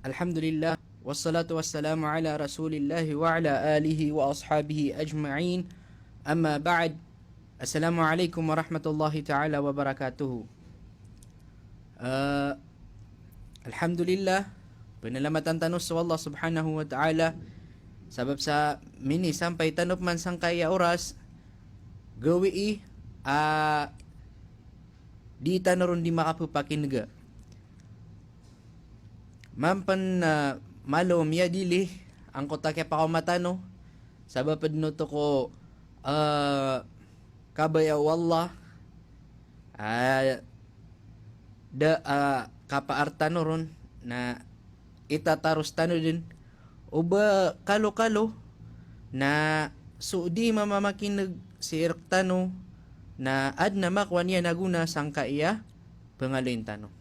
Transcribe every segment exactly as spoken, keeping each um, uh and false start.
Alhamdulillah, wassalatu wassalamu ala Rasulillah wa ala alihi wa ashabihi ajma'in. Amma ba'd. Assalamu alaikum warahmatullahi ta'ala wabarakatuh. Eh, Alhamdulillah, pnalamatan tano so Allah Subhanahu wa Ta'ala, sabap sa minisampay tano pman sangkaya oras, gawii, a, di tano ron di makapepakinega. Mampen, eh, malo miyadili angkoto a kiyapakaoma tano, sabap den oto ko, eh, kabaya o Allah, ah, da, ah, kapaar tano ron, na itataros tano den, o ba kalokalo, na so di mamamakineg sii rektano, na aden a makowa niyan a gona sangkaya pengaloyin tano.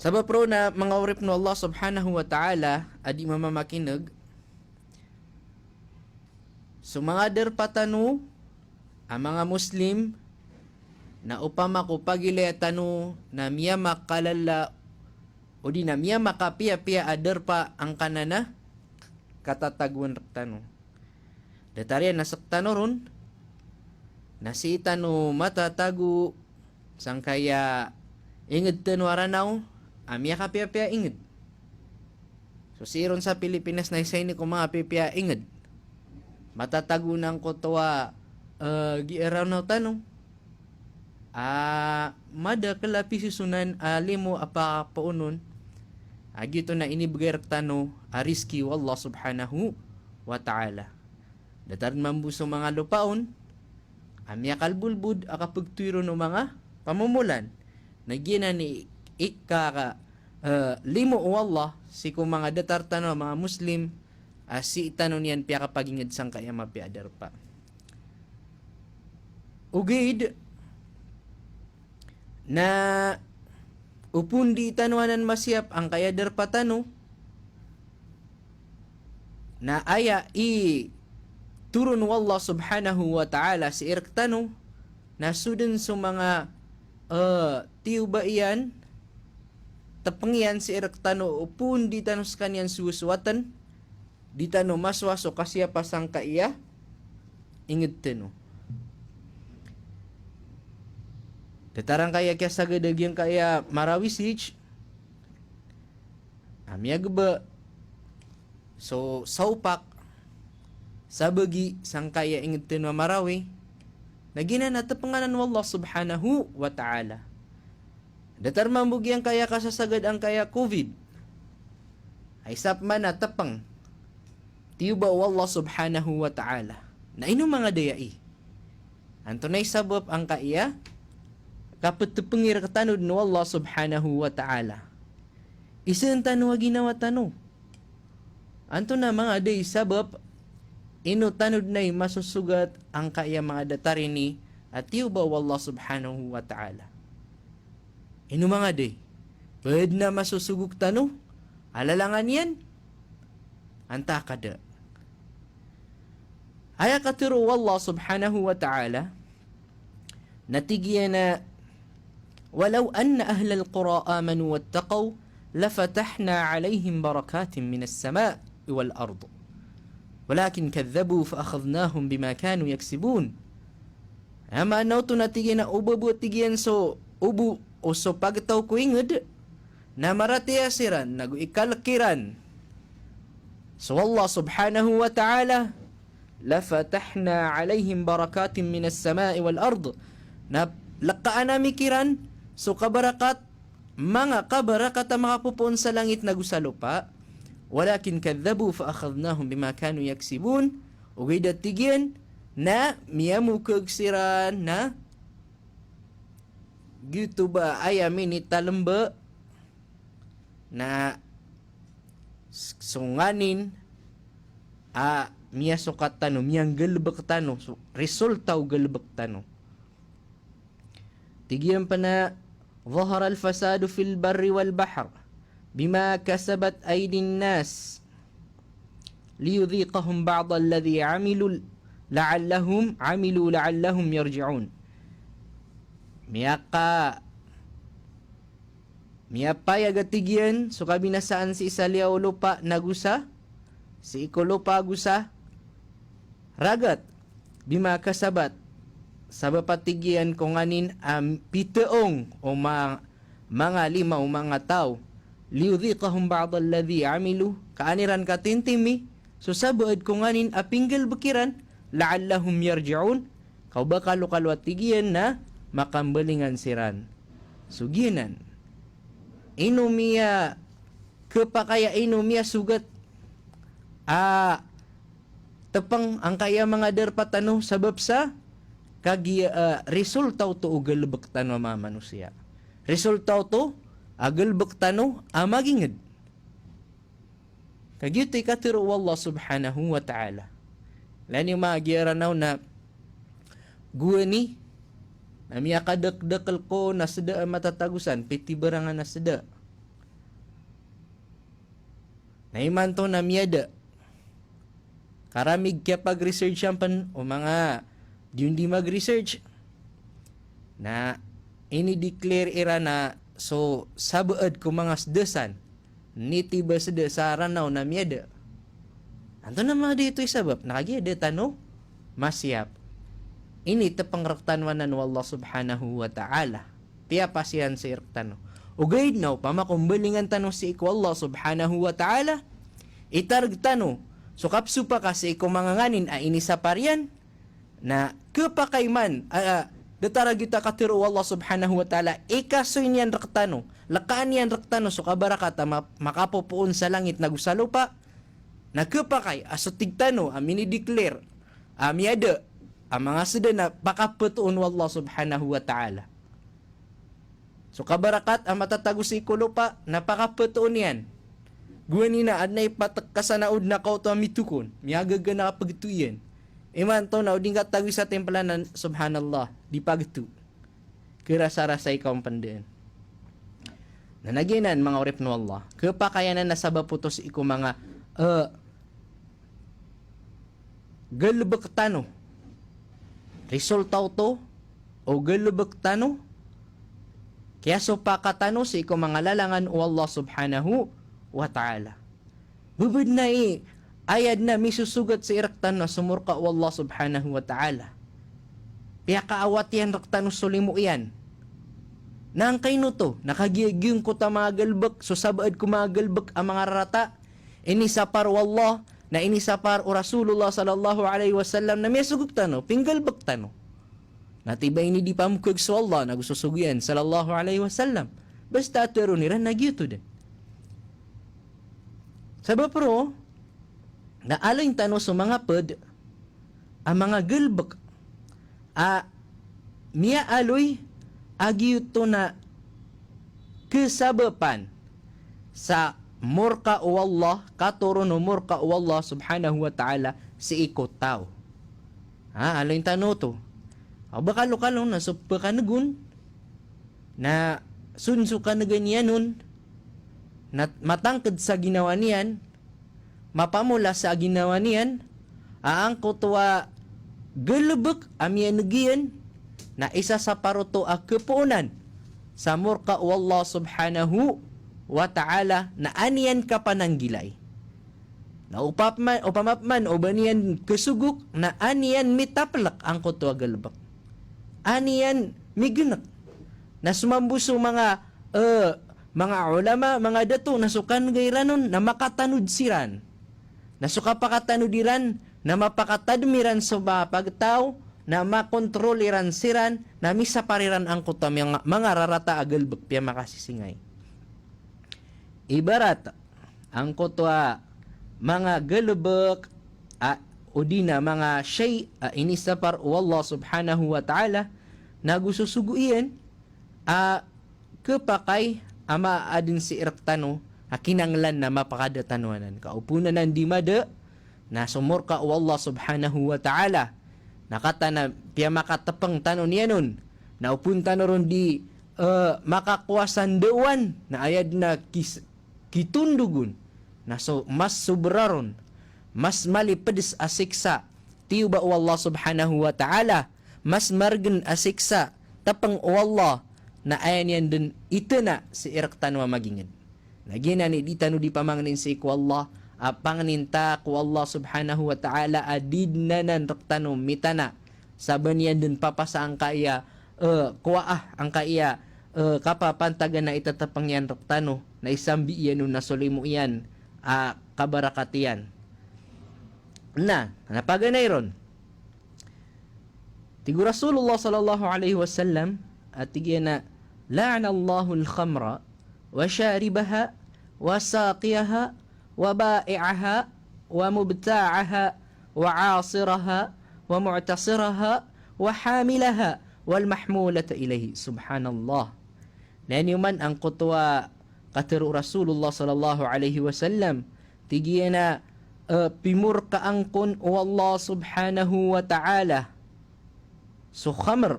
Sabap roo na manga oripen o Allah Subhanahu wa Ta'ala a di mamamakineg, so manga darpa tano a manga Muslim, na opama ko pagilaya tano na miyamakalala odi na miyamakapiyapiya a darpa angkanan a katatagoan rektano. Datar iyan a sektano ron, na sii tano matatago sangkaya inged tano a Ranaw a miyakapiyapiya a inged. So sii ron sa Pilipinas na isa ini ko manga piyapiya a inged. Matatago angkoto a, eh, giya Ranaw tano. A, madakel a pisosonan a limo a pakapoonon a giyoto na inibegay rektano a rizki o Allah Subhanahu wa Ta'ala. Datar mambo so manga lopa on a miyakalbolbod a kapegtoy ron o manga pamomolan. Na giyanan i, ika, eh, limo o Allah sii ko manga datar tano a manga Muslim a sii tano niyan piyakapaginged sangkaya mapiya a darpa. Ogaid na opama di tano anan masiyap angkaya darpa tano, na aya i toron o Allah Subhanahu wa Ta'ala sii rektano, na so den so manga, eh, tiyoba iyan, tepeng iyan sii rektano, opama di tano sekaniyan sowasowaten, di tano masowa so kasiyapa sangkaya inged tano. Datar angkaya kiyasagad a giyangkaya Marawi Siege a miyageba so saopak sabagi sangkaya inged tano a Marawi, na giyanan a tepeng anan o Allah Subhanahu wa Ta'ala. Datar mambo giyangkaya kasasagad angkaya Covid a isa pman a tepeng, tiyoba o Allah Subhanahu wa Ta'ala. Na ino manga daya i? Antonaa i sabap angkaya kapetepengi rektano den o Allah Subhanahu wa Ta'ala? Isaan tano a ginawa tano. Antonaa manga daya i sabap ino tano den a masosogat angkaya manga datar ini a tiyoba o Allah Subhanahu wa Ta'ala? Ino manga daya i? Ped na masosogok tano a lalangan iyan? Antaa ka da? Aya katero o Allah Subhanahu wa Ta'ala, na tig iyan a, "Walaw anna ahlal qura amanu wattaqaw lafatahna alayhim barakatin minas sama'i wal ard. Walakin kadhabu fa akhadhnahum bima kanu yaksibun." Aya maana oto na tig iyan a oba bo, tig iyan, so oba o so pagtaw ko inged na maratiyaya siran, nago ikalek iran so Allah Subhanahu wa Ta'ala, "Lafatahna alayhim barakatin minas sama'i wal ard." Na lekaan ami kiran so kabarakat, manga kabarakat a makapopoon sa langit nago sa lopa. "Walakin kadhabu fa akhadhnahum bima kanu yaksibun." Ogaid a tig iyan na miyamokeg siran na giyoto ba aya minitalemba na s-, so nganin a miyasokat tano, miyanggalebek tano, so resulta o galebek tano. Tig iyan pen a, "Zaharal fasadu fil barri wal bahr bima kasabat aydin nas liyudhiqahum ba'dalladhi amilu la'allahum, amilu la'allahum yarji'un." Miyaka Miyapayag a tig iyan so kabinasaan sii sa liyawaw o lopa nago sa, sii ko lopa ago sa ragat, bima kasabat, sabap a tig iyan ko nganin a pitaong o ma-, manga lima o manga taw, liyudhiqahum ba'dalladhi amilu, ka an iran katintimi so sabaad ko nganin a pinggalbk iran, la'allahum yarji'un, ka o ba kalokalo a tig iyan na makambalingan siran. So giyanan. Ino miyakhapakay a ino miyasogat a tpng angkaya manga darpa tano sabap sa kagiya, ah, resulta oto o galbk tano a manga manosiya. Resulta oto a galbk tano a magingd. Kagiya oto i katharo o Allah subhanahu wa ta'ala. Lagid o manga giya Ranaw na gowani na miyakadakdakl ko na sda a matatagosan, pitibarangan a sda. Na imanto na miyada. Karamig kiyapag-research iyan pn o manga di on di mag-research. Na ini-declare iran a so sabaad ko manga sda san, nitiba sda sa Ranaw na miyada. Antonaa man di oto i sabap? Na kagiya da tano masiyap. Ini tpng rktano anan o Allah subhanahu wa ta'ala. Piyapasiyan sii rktano. Ogaid na opama ko mbalingan tano sii ko Allah subhanahu wa ta'ala, itarg tano so kapsopaka sii ko manga nganin a inisapar iyan, na khapakay man, a, a, datar a giyoto a katharo o Allah subhanahu wa ta'ala, ikasoy niyan rktano, lkaan iyan rktano so kabarakat a ma-, makapopoon sa langit nago sa lopa, na khapakay a so tig tano a mini-declare a miyada a manga sda na pakaptoon o Allah subhanahu wa ta'ala. So kabarakat a matatago sii ko lopa na pakaptoon iyan. Gowani na adn a ipatk ka sa naod na kaoto a mitokon, miyagaga na kapagto iyan. Imanto na o di ngka tagoy sa timpla na, subhanallah, di pagto. Kharasarasay ka on pn dn. Na giyanan manga oripn o Allah. Khapakay anan na sabap oto sii ko manga, eh, galbk tano. Resulta oto o galbk tano, kiyasopaka tano sii ko manga lalangan o Allah subhanahu wa ta'ala. Ba badn a i, aya dn a misosogat sii rktano na so morka o Allah subhanahu wa ta'ala. Piyakaawat iyan rktano so limo iyan. Na angkaino oto, na kagiya giyangkoto a manga galbk, so sabaad ko manga galbk a manga rarata, inisapar o Allah, na inisapar o Rasulullah sallallahu alaihi wasallam na miyasogat tano, pinggalbk tano. Na tiba ini di pamokag so Allah, nago so sogo iyan, sallallahu alaihi wasallam. Basta a tharoon iran na giyoto dn. Sabap roo, na aloyn tano so manga pd a manga galbk a miyaaloy a giyoto na kasabapan sa morka o Allah, katoron o morka o Allah subhanahu wa ta'ala sii ko taw. Ha, aloyn tano oto. Aw ba kalokalo na so pkan'g on, na so dn so kan'gan iyan on, na matangkd sa ginawa niyan, mapamola sa ginawa niyan, a angkoto a galbk a miyan'g iyan, na isasapar oto a khapoonan sa morka o Allah subhanahu wa ta'ala, na an iyan kapananggilai. Na opama pman, opama pman o ba niyan khasogok, na an iyan mitaplk angkoto a galbk. An iyan mignk. Na so mambo so manga, eh, manga ulama, manga dato, na so kan'ga iran on na makatanod siran. Na so kapakatanod iran na mapakatadm iran so manga pagtaw, na makontrol iran siran, na misapar iran angkoto a manga, manga rarata a galbk piyamakasisingay. Ibarat angkoto a manga galbk a, odi na manga shay a inisapar o Allah subhanahu wa ta'ala, nago so sogo iyan a khapakay a maadn sii rktano a kinanglan na mapakada tano anan. Ka opama anan di mada, na so morka o Allah subhanahu wa ta'ala. Na kataa na piyamakatpng tano niyan on. Na opama tano ron di, eh, makakowa sa ndaowan, na aya dn a kis-, kitondog on. Na so mas sobra ron, mas malipds a siksa, tiyoba o Allah subhanahu wa ta'ala, mas margn a siksa, tpng o Allah, na aya niyan dn itana sii rktano a magingd. Na giyanan i di tano di pamangnin sii ko Allah, a pangnin ta ko Allah subhanahu wa ta'ala a di dn anan rktano mitana, sa ba niyan dn papasa angkaya, eh, kowaa, angkaya, eh, kapapantagan a itatapang iyan rktano, na isambi iyan on na so limo iyan a kabarakat iyan. Na, na paganay ron. Tig o Rasulullah sallallahu alaihi wasallam, a tig iyan a, "La'anallahul khamra wa sharibaha wa saqiyaha wa ba'i'aha wa mubta'aha wa 'asiraha wa mu'tasiraha wa hamilaha wal mahmulata ilaihi." Subhanallah. Na ino man angkoto a katharo o Rasulullah sallallahu alaihi wasallam, tig iyan a, eh, pimorkaan kon o Allah subhanahu wa ta'ala so khamr,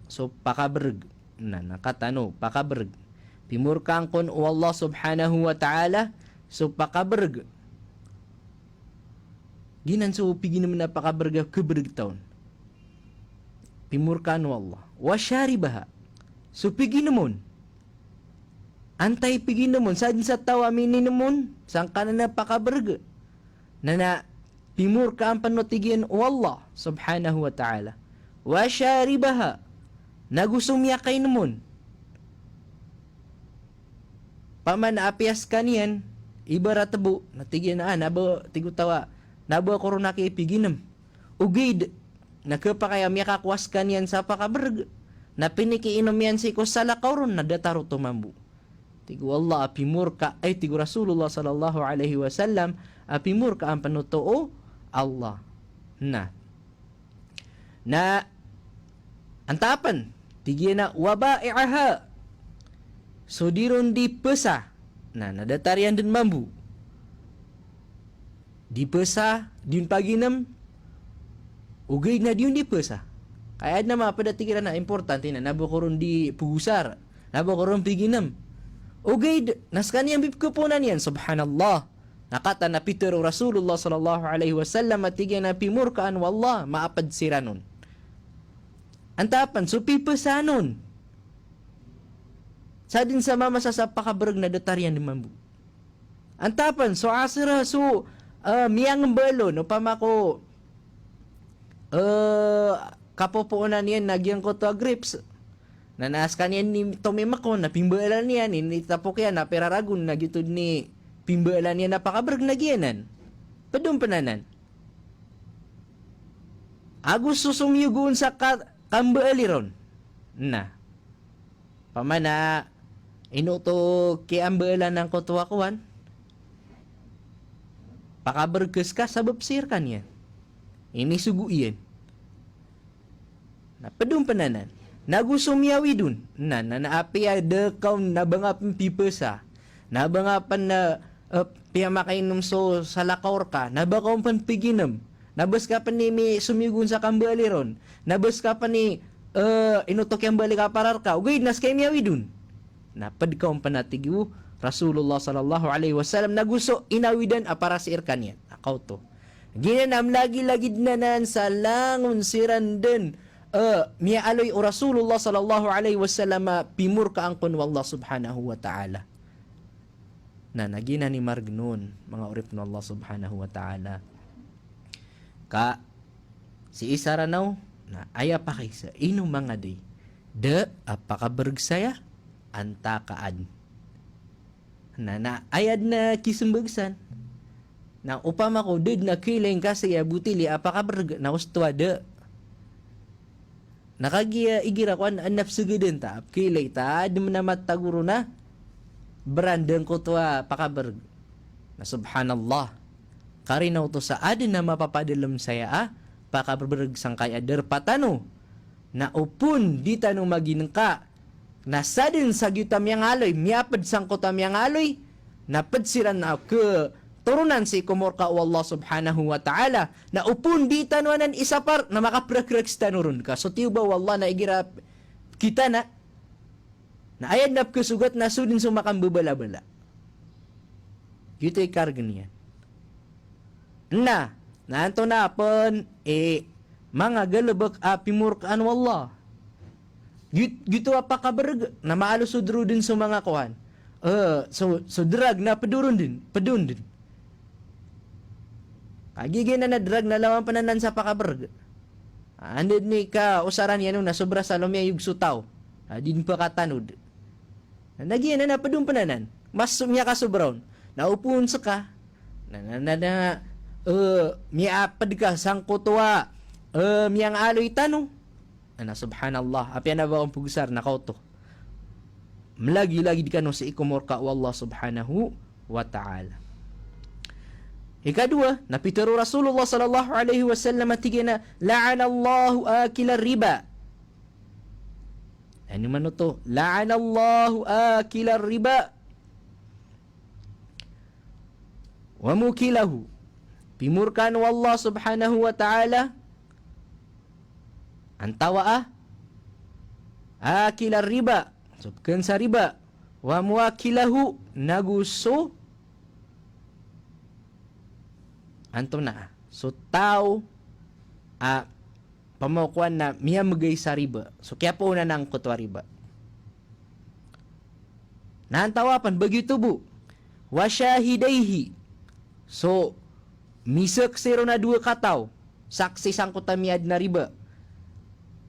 so pakabrg. Na, na katharo, pakabrg. Pimorkaan kon o Allah subhanahu wa ta'ala so pakabrg. Giyanan so piginm na pakabrg a khabrg ta on. Pimorkaan o Allah. Wa sharibaha. So piginm on. Antaa i piginm on, sadn sa taw a mininm on sangkanan a pakabrg, na, na pimorkaan pn o tig iyan o Allah subhanahu wa ta'ala. Wa sharibaha, nago so miyakainm on. Opama na apiya skaniyan, ibarat bo, na tig iyan a, na ba, tig o taw a, na ba ako ron aki piginm. Ogaid na khapakay a miyakakowa skaniyan sa pakabrg, na pinikiinom iyan sii ko salakaw ron, na datar oto mambo. Tig o Allah a pimorka, ay, tig o Rasulullah sallallahu alaihi wasallam a pimorkaan pn oto o Allah. Na, na antaa pn, tig iyan a, wa ba'i'aha, so di ron di pasa. Na, na datar iyan dn mambo. Di pasa, di on paginm, ogaid na di on di pasa. Kaya adn a mapd a tig iran a importante na, na ba ako ron di pagosar, na ba ako ron piginm. Ogaid na skaniyan bi pkhaponan iyan, subhanallah. Na katharo na pitharo o Rasulullah sallallahu alaihi wasallam a tig iyan a pimorkaan o Allah, maapd siran on. Antaa pn, so pipasaan on. Sadn sa mamasa sa pakabrg na datar iyan dn mambo. Antaa pn, so asira, so, eh, miyangmbal on, opama ko, eh, kapopoonan iyan na giyangkoto a grapes. Na, na skaniyan i tomimak on, na pimbaalan iyan, initapok iyan, na piraragon, na giyoto dn i pimbaalan iyan a pakabrg na giyanan. Pd on pn anan. Ago so somiyog on sa ka-, kambaali ron. Na. Opama na ino oto kiyambaalan angkoto a kowan, pakabrg ka ska sabap sii rkaniyan. Inisogo iyan. Na pd on pn anan. Nago so miyawid on. Na, na, na apiya da ka on na ba nga pn pipasa. Na ba nga pn na, eh, piyamakainom so salakaw rka. Na ba ka on pn piginm. Na ba ska pn i mi-, somiyog on sa kambaali ron. Na ba ska pn i, eh, ino oto kiyambaali ka para rka. Ogaid na ska i miyawid on. Na pd ka on pn a tig o Rasulullah sallallahu alaihi wasallam. Nago so inawidan a para sii rkaniyan. Na kaoto. Giyanan a mlagilagid anan sa langon siran dn, eh, miyaaloy o Rasulullah sallallahu alaihi wasallam a pimorkaan kon o Allah subhanahu wa ta'ala. Na, na giyanan i margn on, manga oripn o Allah subhanahu wa ta'ala. Ka, sii sa Ranaw, na aya pakay sa ino manga di, da a pakabrg saya, antaa ka adn. Na, na aya dn a kismbag san. Na opama ko da dn a kailay ngka saya a botili a pakabrg, na osto a da. Na kagiya igira ko an, an na psagadan ta, a pkailay ta, adn a matag ron a brand angkoto a pakabrg. Na subhanallah. Karina oto sa adn a mapapadalm saya a pakabrg sangkaya darpa tano. Na opon di tano maginngka, na sadn sa giyoto a miyangaloy, miyapd sangkoto a miyangaloy, na pd siran a khatoronan sii ko morka o Allah subhanahu wa ta'ala. Na opon di tano anan isapar, na makaprakraks tano ron. Ka so tiyoba o Allah na igira kitana, na aya dn a pkhasogat na so dn so makambabalabala. Giyoto i kargn iyan. Na, na antonaa pn i manga galbk a pimorkaan o Allah. Git-, gito a pakabrg na maalo so dro dn so manga kowan. Eh, so, so drug na pd on dn, pd on dn. Kagiya giyanan a drug na lawan pn anan sa pakabrg. Anda dn i kaosaran iyan on na sobra sa lomiyayog so taw. A di dn pakatanod. Na giyanan a pd on pn anan. Mas miyakasobra on. Na opama ska. Na, na, na, na, eh, miyapd ka sangkoto a, eh, miyangaaloy tano. Na subhanallah, apiya na ba on pgosar na kaoto. Mlagilagid kano sii ko morka o Allah subhanahu wa ta'ala. Ikadowa, na pitharo o Rasulullah sallallahu alaihi wasallam a tig iyan a, "La'anallahu akilar riba." Ino man oto, "La'anallahu akilar riba." Wa mukilahu. Pimorkaan o Allah subhanahu wa ta'ala antawaa a akilar riba, so pkn sa riba, wa muwakilahu, nago so antonaa, so taw a pamakowan na miyamgay sa riba. So kiyapoonan angkoto a riba. Na antawaa pn, ba giyoto bo. Wa shahidaihi. So misaksi ron a dowa kataw. Saksi sangkoto a miyaadn a riba.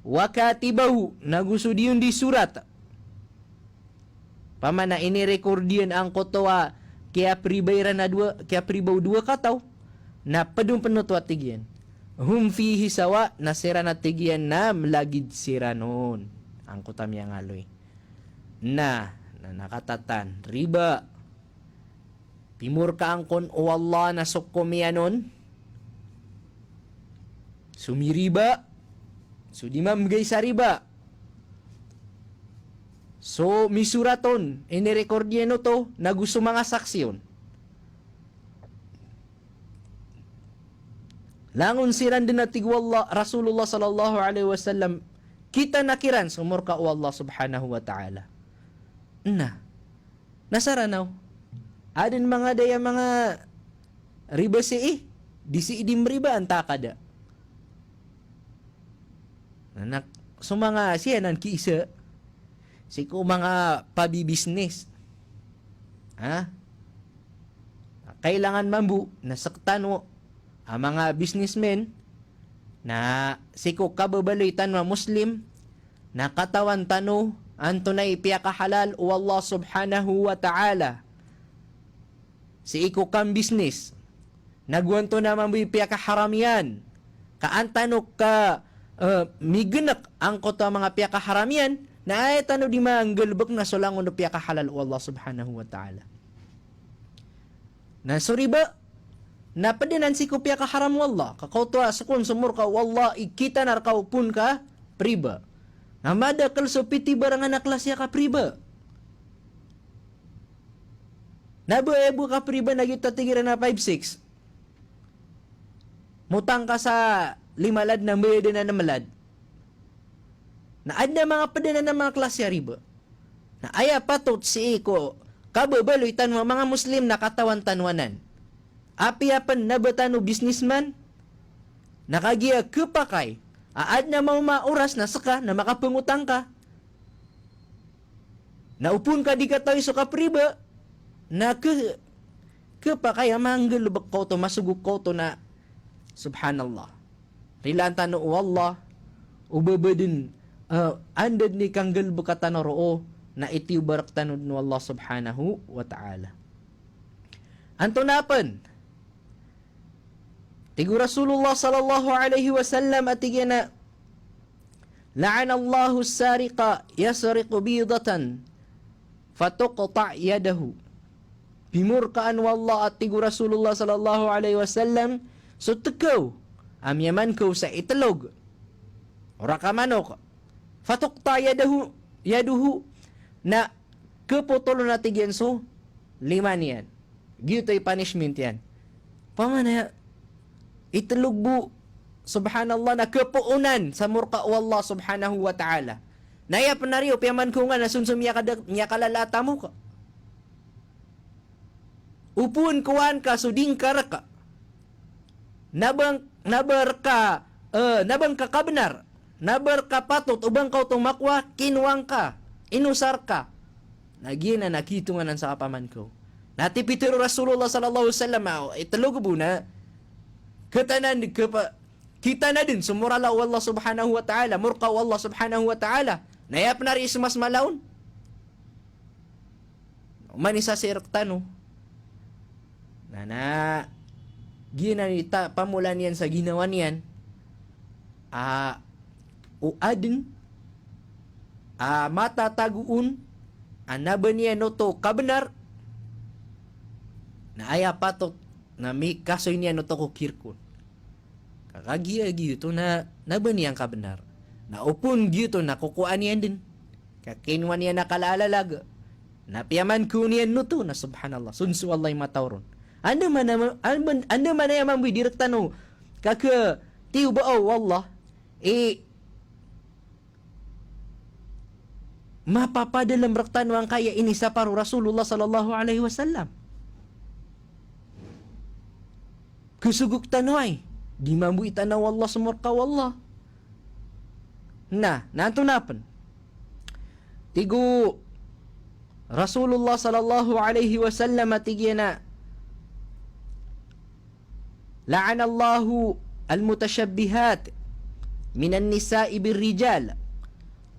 Wa katibahu. Nago so di on di sorat. Opama na inirecord iyan angkoto a kiyapriba iran a dowa, kiyapriba o dowa kataw, na pd on pn oto a tig iyan. Hum fihi sawa, na siran a tig iyan na mlagid siran on. Angkoto a miyangaloy. Na, na, na katatan, riba. Pimorkaan kon o Allah na so komiyan on. So miriba, so di mamgay sa riba. So misorat on, inirecord iyan oto, nago so manga saksi on. Langon siran dn a tig o Allah, Rasulullah sallallahu alaihi wasallam, kitaan a kiran so morka o Allah subhanahu wa ta'ala. Na, na Saranaw. Adn manga da aya manga riba sii, di sii di mriba antaa ka da. Na, na, so manga siyanan kiisa, sii ko manga pabibisnis. Ha? Kailangan mambo na sktano a manga businessmen, na sii ko kababaloy tano a Muslim, na katawan tano antonaa i piyakahalal o Allah subhanahu wa ta'ala sii ko kambisnis. Nago antonaa mambo i piyakaharam iyan. Ka an tano ka, eh, mignk angkoto a manga piyakaharam iyan, na aya tano di manggalbk na so langon o piyakahalal o Allah subhanahu wa ta'ala. Na so riba, na pd anan sii ko piyakaharam o Allah. Ka kaoto a so kon so morka o Allah i kitaan a rka o phoon ka priba. Na madakl so pitibarangan a klasi a kapriba. Na ba aya bo kapriba na giyoto a tig iran a five six. Motang ka sa lima lad na mbayad anan a mlad. Na adn a manga pd anan a manga klasi a riba. Na aya patot sii ko kababaloy tano a manga Muslim na katawan tano anan. Apiya pn na ba tano businessman, na kagiya khapakay a adn a maoma a oras na ska na makapangotang ka. Na o phoon ka di katawi so kapriba, na kh-, khapakay a manggalbk ka oto, masogok ka oto na, subhanallah. Rilaan tano o Allah, o ba ba dn, eh, anda dn i kanggalbka tano roo, na itiyoba rktano dn o Allah subhanahu wa ta'ala. Antonaa pn, tig o Rasulullah sallallahu alaihi wasallam a tig iyan a, "La'anallahu as-sariqa yasriqu bidatan fatuqta' yadahu." Pimorkaan o Allah a tig o Rasulullah sallallahu alaihi wasallam, so tkaw a miyamankaw sa itlog o rakamanok, fatuqta' yadahu, yaduhu, na khapotol on a tig iyan so lima niyan. Giyoto i punishment iyan. Opama na itlog bo, subhanallah, na khapoonan sa morka o Allah subhanahu wa ta'ala. Na aya pn a riyo, piyamankaw nga na sonson miyakada-, miyakalala a tamok. O phoon ko an ka so di ngka rka. Na ba, na ba rka, eh, na ba ngka kabnar. Na ba rka patot o ba ngka oto makowa, kinowa ngka, inosar ka. Na giyanan a kiitongan sa kapamangkaw. Na tig pitharo o Rasulullah sallallahu alaihi wasallam, a, itlo bo na, kitanan, kapa-, kita na dn so morala o Allah subhanahu wa ta'ala, morka o Allah subhanahu wa ta'ala. Na aya pn a ri so mas mala on. Oman i sasii rktano. Na, na, giyanan i ta-, pamola niyan sa ginawa niyan. A, o adn a matatago on a na ba niyan oto kabnar, na aya patot na mikasoy niyan oto ko kirk on. Ka kagiya giyoto na, na ba niyan kabnar. Na opama giyoto na kokowaan iyan dn. Ka kinowa niyan a kala a lalag. Na piyamangkaw niyan oto, na subhanallah. Sonso o Allah i mataw ron. Andamanaya, andamanaya mambo i di rktano kakatiyoba o Allah i mapapadalm rktano angkaya inisapar o Rasulullah sallallahu alaihi wasallam. Khasogo tano ai, di mambo i tano o Allah so morka o Allah. Na, na antonaa pn? Tig o Rasulullah sallallahu alaihi wasallam a tig iyan a, "La'anallahu al-mutashabbihat minan nisa'i bir-rijal,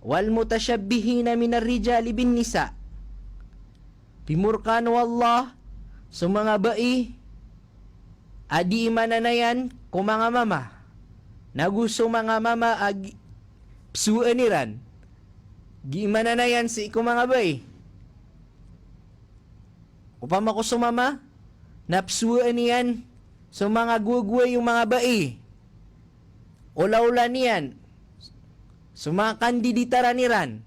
wal mutashabbihina minar rijali bin nisa." Pimorkaan o Allah so manga bai a dii mananayan ko manga mama, nago so manga mama a gi-, psoaan iran, dii mananayan sii ko manga bai. Opama ko so mama na psoaan iyan so manga gowagoway o manga bai, olaola niyan so manga kandiditaran iran.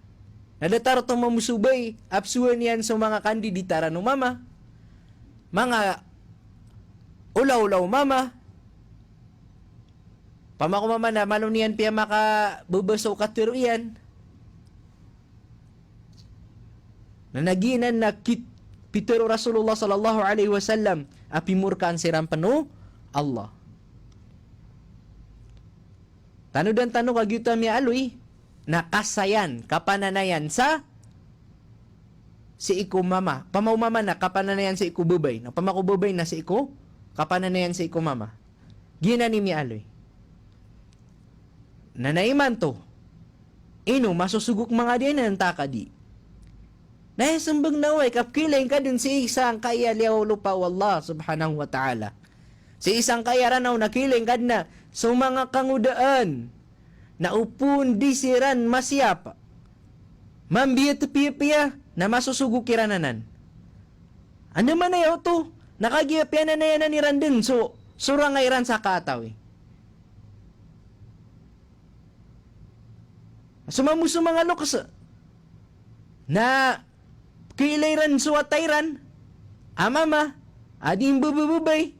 Na datar oto mambo so bai a psoaan iyan so manga kandiditaran o mama, manga olaola o mama. Opama ko mama na malo niyan piyamakababasa o katharo iyan. Na giyanan na kit-, pitharo o Rasulullah sallallahu alaihi wasallam a pimorkaan siran pn o Allah. Tanodan tano ka giyoto a miyaaloy na kasayan, kapananayan sa sii ko mama. Opama o mama na kapananayan sii ko babay. Na opama ko babay na sii ko kapananayan sii ko mama. Giyanan i miyaaloy. Na, na imanto, ino masosogok manga di anan ta ka di? Na aya smbag na oway, ka pkhailay ngka dn sii sangkaya liyawaw lopa o Allah subhanahu wa ta'ala. Sii sangkaya Ranaw na khailay ngka dn a so manga kangodaan na opama di siran masiyap, mambiyat piyapiya, na masosogok iran anan. Andamanaya oto, na kagiya piyananayanan iran dn so, so rangay iran sa kaatawi. So mambo so manga loks na khailay iran so wata iran a mama a di mbabababay,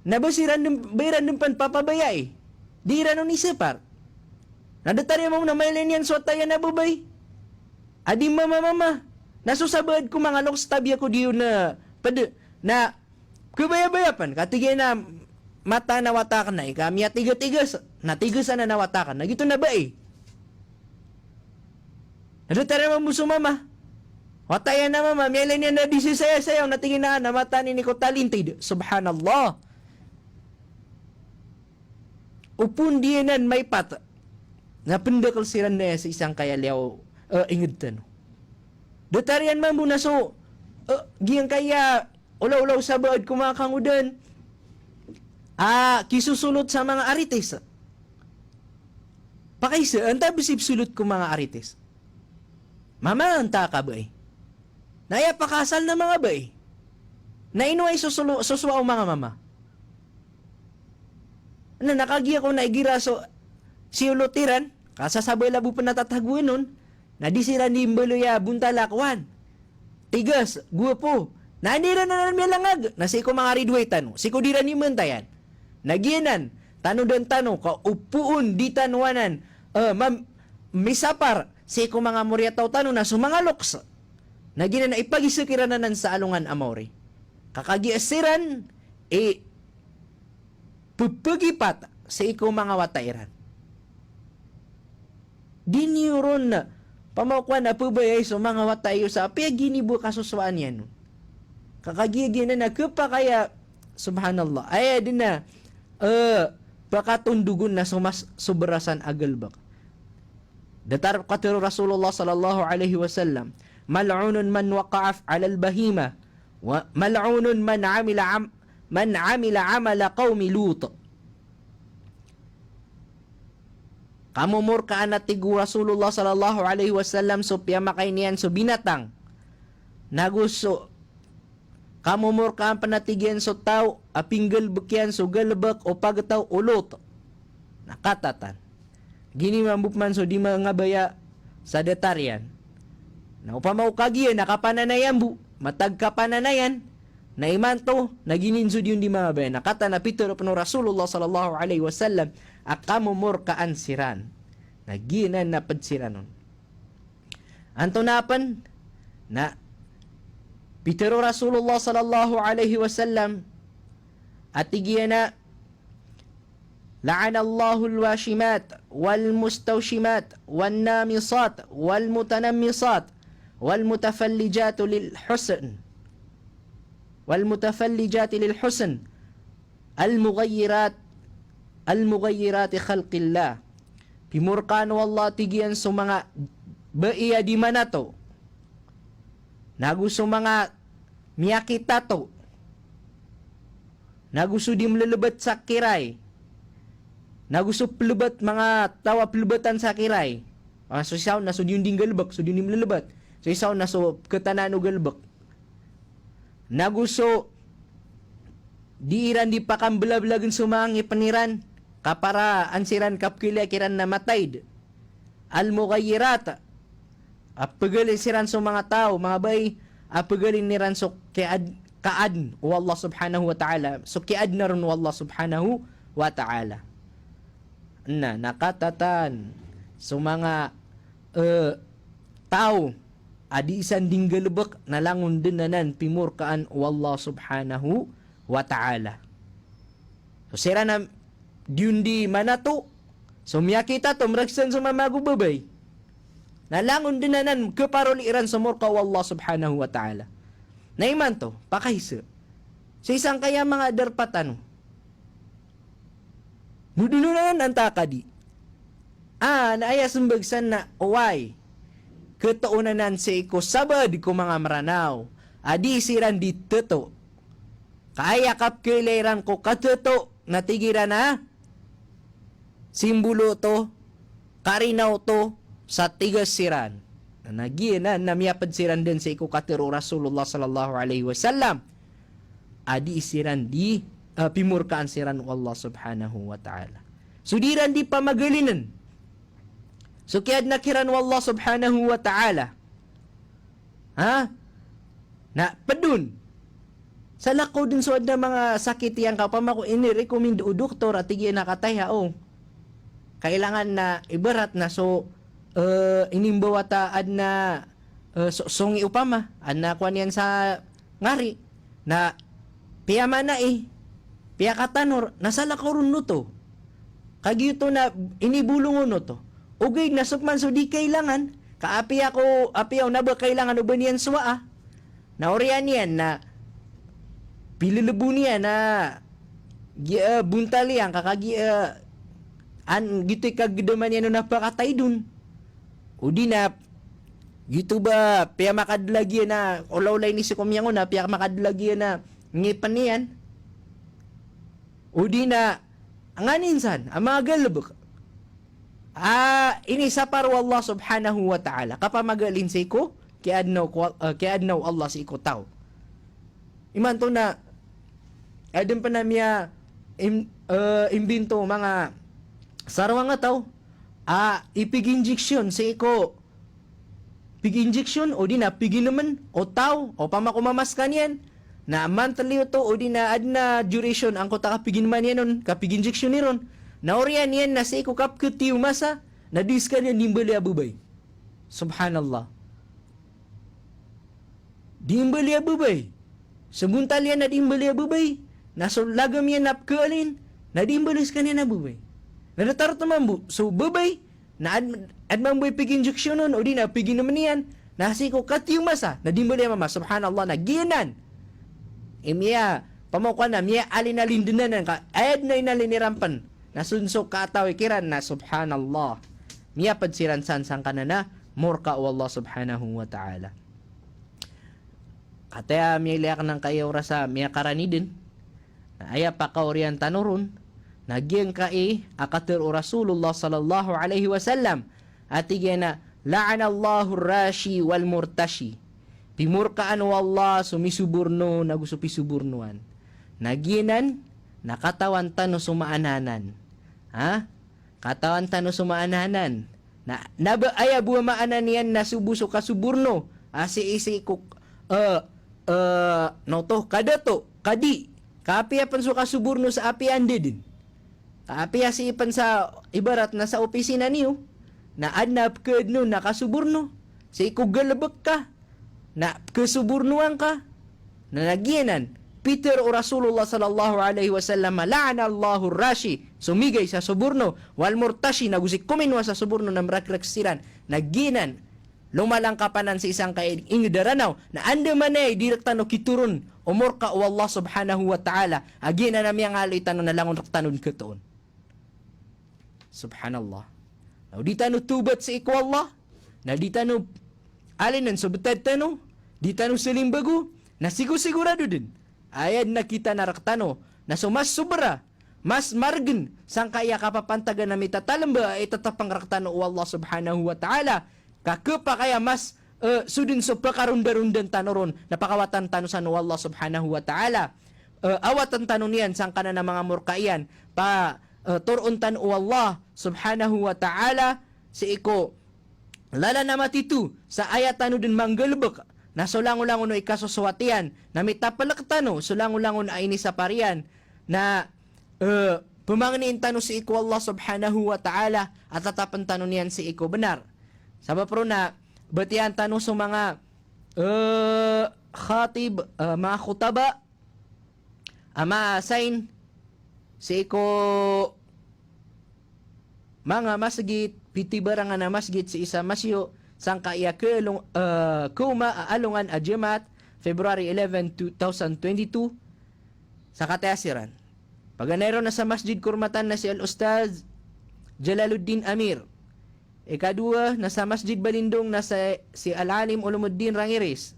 na ba siran dn, ba iran dn pn papabayai. Di iran on isapar. Na datar iyan mambo na mailay niyan so wata iyan a babay a di mamamama. Na so sabaad ko manga loks, tabiya ko di on, eh, pd, na khabayabaya pn, ka tig iyan a mataan a wata akn na ika miyatigatigas, na tigas anan a wata akn, na giyoto na bai. Na datar iyan mambo so mama. Wata iyan a mama, miyailay niyan a di sisayasayaw, na tig iyan a mataan ini ko talented. Subhanallah. Opama di anan maipat, na pndakl siran na sii sangkaya liyawaw, eh, ingd tano. Datar iyan mambo na so, eh, giyangkaya olaola o sabaad ko manga kangodaan a kisosolot sa manga aritis. Pakaisa, antaa bs i psolot ko manga aritis? Mama, antaa ka bai? Na aya pakaasal na manga bai. Na ino i sosolo-, sosowa o manga mama? Na, na kagiya ko na igira so siolot iran, ka sasabala bo pn a tatagoan on, na di siran di mbaloy a bontal a kowan, tigas, gowapo. Na anda iran anan miyalangag? Na sii ko manga ridway tano, sii ko di iran di mantayan. Na giyanan, tanodan tano ka opama di tano anan, eh, mam-, misapar sii ko manga moriyataw tano na so manga loks. Na giyanan a ipagiza kiran anan sa alongan a maori. Ka kagiya siran i pphagipat sii ko manga wata iran. Di niyo ron pamaokan a phabayai so manga wata iyo sa apiya ginibo a kasosowaan iyan on. Ka kagiya giyanan a khapakay a, subhanallah, aya dn a, eh, pakatondogon na so mas, so barasan a galbk. Datar ko katharo o Rasulullah sallallahu alaihi wasallam, "Mal'unun man waqa'a 'alal bahima, wa mal'unun man 'amila am-, man 'amila 'amala qaumi Lut." Kamomorkaan, a tig o Rasulullah sallallahu alaihi wasallam, so piyamakain iyan so binatang. Nago so, kamomorkaan pn, a tig iyan, so taw a pinggalbk iyan so galbk o pagtaw o Lut. Na katatan. Gini mambo pman so di mangabaya sa datar iyan. Na opama o kagiya na kapananayan bo, matag kapananayan, na imanto, na gini so di on di mangabaya. Na katan a pitharo pn o Rasulullah sallallahu alaihi wasallam a kamomorkaan siran. Na giyanan a pd siran on. Antonaa pn? Na pitharo o Rasulullah sallallahu alaihi wasallam a tig iyan a, "La'anallahul washimat wal mustawshimat wan namisat wal mutanammisat wal mutafallijati lil husn, wal mutafallijati lil husn, al mughayyirat, al mughayyirati khalqillah." Pimorkaan o Allah, tig iyan, so manga bai a di manato, nago so manga miyakitato, nago so di mlelebet sa kiray, nago so plebet, manga taw a plebatan sa kiray. Ah, so isa on na so di on di nggalebek, so di on di mlelebet. So isa on na so ketanaan o galebek. Nago so di iran di pakambelabelag so manga ngipn iran, ka para an siran kapkhailay a kiran na mataid. Al-mughayyirat, a pegalin siran so manga taw, manga bai, a pegalin iran so kiyaad-, kaadn o Allah subhanahu wa ta'ala, so kiyaadna ron o Allah subhanahu wa ta'ala. Na, na katatan so manga, eh, taw a di san di nggalebek na langon dn anan pimorkaan o Allah subhanahu wa ta'ala. So siran a di on di manato, so miyakitato, mragsn so mamago babay, na langon dn anan khaparoli iran so morka o Allah subhanahu wa ta'ala. Na imanto, pakaiza. So isa angkaya manga darpa tano. Nodn on anan antaa ka di. Ah, na aya smbag san na oway, khatoon anan sii ko sabaad ko manga Mranaw a di siran di thato. Ka aya kapkhailay iran ko kathato na tig iran a simbolo oto, karina oto sa tigas siran. Na giyanan na miyapd siran dn sii ko katharo o Rasulullah sallallahu alaihi wasallam a di siran di, eh, pimorkaan siran o Allah subhanahu wa ta'ala. So di iran di pamagalinen so kiyaadna kiran o Allah subhanahu wa ta'ala. Ha? Na pd on. Salakaw dn so adn a manga sakit iyan ka opama ko ini-recommend o doktor a tig iyan a kataya o kailangan na ibarat na so, eh, inimbawata adn a, eh, so, songi opama, adn a kowan iyan sa ngari, na piyamanai, piyakatanor, na salakaw ron oto. Kagiya oto na inibolong on oto. Ogaid na so pman so di kailangan, ka apiya ko, apiya on a ba kailangan o ba niyan sowaa. Na oriyan iyan na pilelebo niyan na giya, eh, bontal iyan ka kagiya, eh, an, giyoto i kagdaman iyan on a pakataid on. O di na, giyoto ba, piyamakadlag iyan a, olaola ini sii ko miyangona, piyamakadlag iyan a ngipn iyan. O di na, nganin san a manga galebek a inisapar o Allah subhanahu wa ta'ala, kapamagalin sii ko kiyaadna o, eh, kiyaadna o Allah sii ko taw. Imanto na adn pn a miya im-, eh, imbento o manga sarong a taw a ipig-injection sii ko pig-injection, o di na piginmn o taw, opama ko mama skaniyan, na monthly oto, o di na adn a duration angkoto a kapiginman iyan on, kapig-injection iron. Na oriyan iyan na sii ko kapkhatiyo masa, na di skaniyan di mbaloy a babay. Subhanallah. Di mbaloy a babay. So bontal iyan na di mbaloy a babay. Na so lagam iyan na pkhaalin, na di mbaloy skaniyan a babay. Na datar oto mambo, so babay, Na ad-, ad mambo i piginjeksyonon, odi na piginomn iyan. Na sii ko katiyo masa, na di mbaloy a mama, subhanallah, na giyanan. Imiya, pamakowan na, miyaalin-alin dn anan ka, aya dn a inalin iran pn. Na so dn so katawi kiran na, subhanallah. Miyapd siran san sangkanan a morka o Allah subhanahu wa ta'ala. Kataya miyailay akn angkaya oras a miyakarani dn. Na aya pakaoriyan tano ron, na giyangkai a katharo o Rasulullah sallallahu alaihi wasallam, a tig iyan a, "La'anallahu rashi wal murtashi." Pimorkaan o Allah so misoborno nago so pisobornoan. Na giyanan, na katawan tano so maana anan. Ha? Katawan tano so maana anan. Na, na ba aya bo a maana niyan na sobo so kasoborno, a sii, sii ko, eh, eh, noto, kadato, kadi. Ka apiya pn so kasoborno sa apiya anda dn. Ka apiya sii pn sa ibarat na sa opisina niyo. Na adn a pkhaadn on na kasoborno. Sii ko galbk ka. Na kasobornoan ka. Na, na giyanan, pitharo o Rasulullah sallallahu alaihi wasallam, "La'anallahu rashi," so migay sa soborno, "wal murtashi," nago si kominowa sa soborno na mrakrk siran. Na giyanan, lomalangkap anan sii sangkai ingd a Ranaw, na andamanaya i di rktano kitoron o morka o Allah subhanahu wa ta'ala, a giyanan a miyangaaloy tano na langon rktano dn khatoon. Subhanallah. Na o di tano tawbat sii ko Allah, na di tano alinen so btad tano, di tano salimbag o, na sigo-sigorado dn. Aya dn a kitaan rktano, na so mas sobra, mas margn, sangkaya kapapantagan a mitatalmba a itatapang rktano o Allah subhanahu wa ta'ala, ka khapakay a mas, eh, so dn so pakaronda-rondan tano ron, na pakawatan tano san o Allah subhanahu wa ta'ala. Eh, awatan tano niyan sangkanan a manga morka iyan, pa, eh, toroon tano o Allah subhanahu wa ta'ala, sii ko lalan a matito, sa aya tano dn manggalbk, na so langolangon o ikasosowat iyan, na mitaplk tano, so langolangon a inisapar iyan, na, eh, pmangnin tano sii ko Allah subhanahu wa ta'ala, a tatapn tano niyan sii ko bnar. Sabap ron na, batiyan tano so manga, eh, khatib, eh, manga khutaba, a ma-assign sii ko manga masgit, pitibarangan a masgit sii sa Masiu, sangkaya khaolong-, eh, khaoma a alongan a Jumaat, February eleven, two thousand twenty-two, sa kataya siran. Paganay ron na sa Masjid Kormatan na si Al-Ustadh Jalaluddin Amir. Ikadowa na sa Masjid Balindong na sa, si Al-Alim Ulumuddin Rangiris.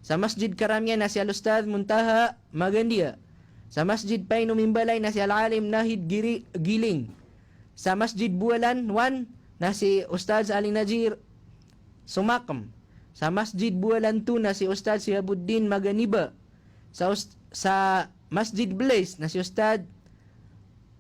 Sa Masjid Karamia na si Al-Ustadh Muntaha Magandia. Sa Masjid Paino Mimbalay na si Al-Alim Nahid Giri-, Giling. Sa Masjid Bualan one na si Ustadh Ali Najir Sumakem. Sa Masjid Bualan two na si Ustadh Sihabuddin Maganiba. Sa Ust-, sa Masjid Blaise na si Ustadh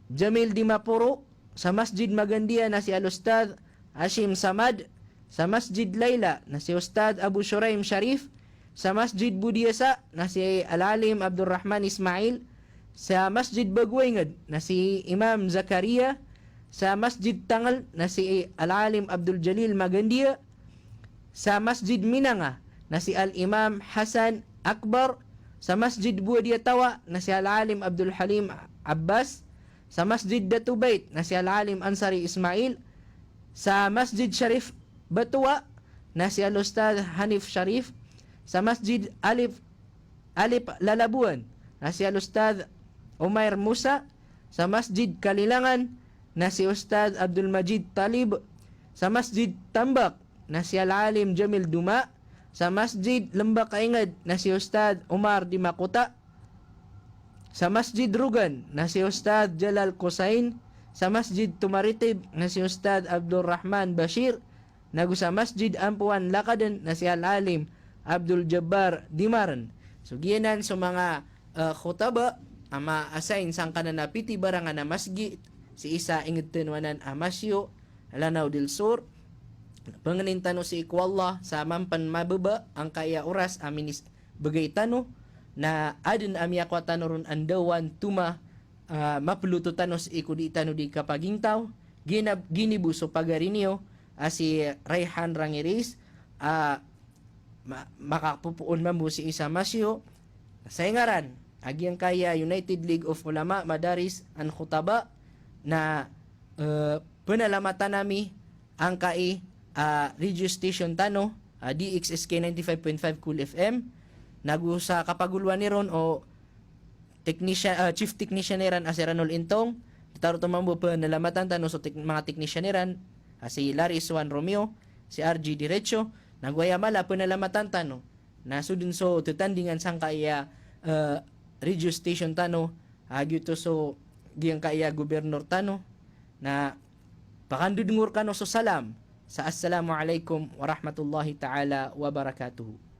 Jamil Dimaporo, sa Masjid Magandia na si Al-Ustadh Hashim Samad, sa Masjid Laila na si Ustadh Abu Shuraim Sharif, sa Masjid Budiasa na si Al-Alim Abdul Rahman Ismail, sa Masjid Baguainged na si Imam Zakaria, sa Masjid Tangel na si Al-Alim Abdul Jalil Magandia, sa Masjid Minanga na si Al-Imam Hasan Akbar, sa Masjid Buadia Tawa na si Al-Alim Abdul Halim Abbas, sa Masjid Datu Bait na si Al-Alim Ansari Ismail, sa Masjid Sharif Batua na si Al-Ustadh Hanif Sharif, sa Masjid Alif Alip Lalabuan na si Al-Ustadh Umair Musa, sa Masjid Kalilangan na si Ustadh Abdul Majid Talib, sa Masjid Tambak na si Al-Alim Jamil Duma, sa Masjid Lembak Ainged na si Ustadh Umar Dimakota, sa Masjid Rugan na si Ustadh Jalal Kosain, sa Masjid Tumaritib na si Ustadh Abdul Rahman Bashir, nago sa Masjid Ampuan Lakaden na si Al-Alim Abdul Jabbar Dimaren. So giyanan so manga, eh, khutaba a ma-assign sangkanan a pitibarangan a masgit sii sa inged tano anan a Masiu, Lanao del Sur. Pangnin tano sii ko Allah sa mampan mababa angkaya oras a minis-, begay tano, na aden a miyakowa tano ron a ndawan toma, ah, maploto tano sii ko di tano di kapagintaw, ginab-, ginibo so pagari niyo, a si Rayhan Rangiris, a ma-, makapopoon mambo sii sa Masiu, sa ingaran a giyangkaya United League of Ulama, Madaris and Khutaba, na, eh, penalamatan ami angkai a radio station tano a D X S K ninety-five point five Cool F M. Nago sa kapagolowan iron o technician, ah, chief technician iran a si Ranul Intong. Di tano mambo penalamatan tano so tek-, manga technician iran a si Larry Swan Romeo, si R G Diretso. Nago aya mala penalamatan tano na so den so tetandingan sangkai a, eh, radio station tano, a giyoto so giyangkai a gobernor tano, na pakandodongor kano so salam sa Assalamu alaikum warahmatullahi ta'ala wabarakatuh.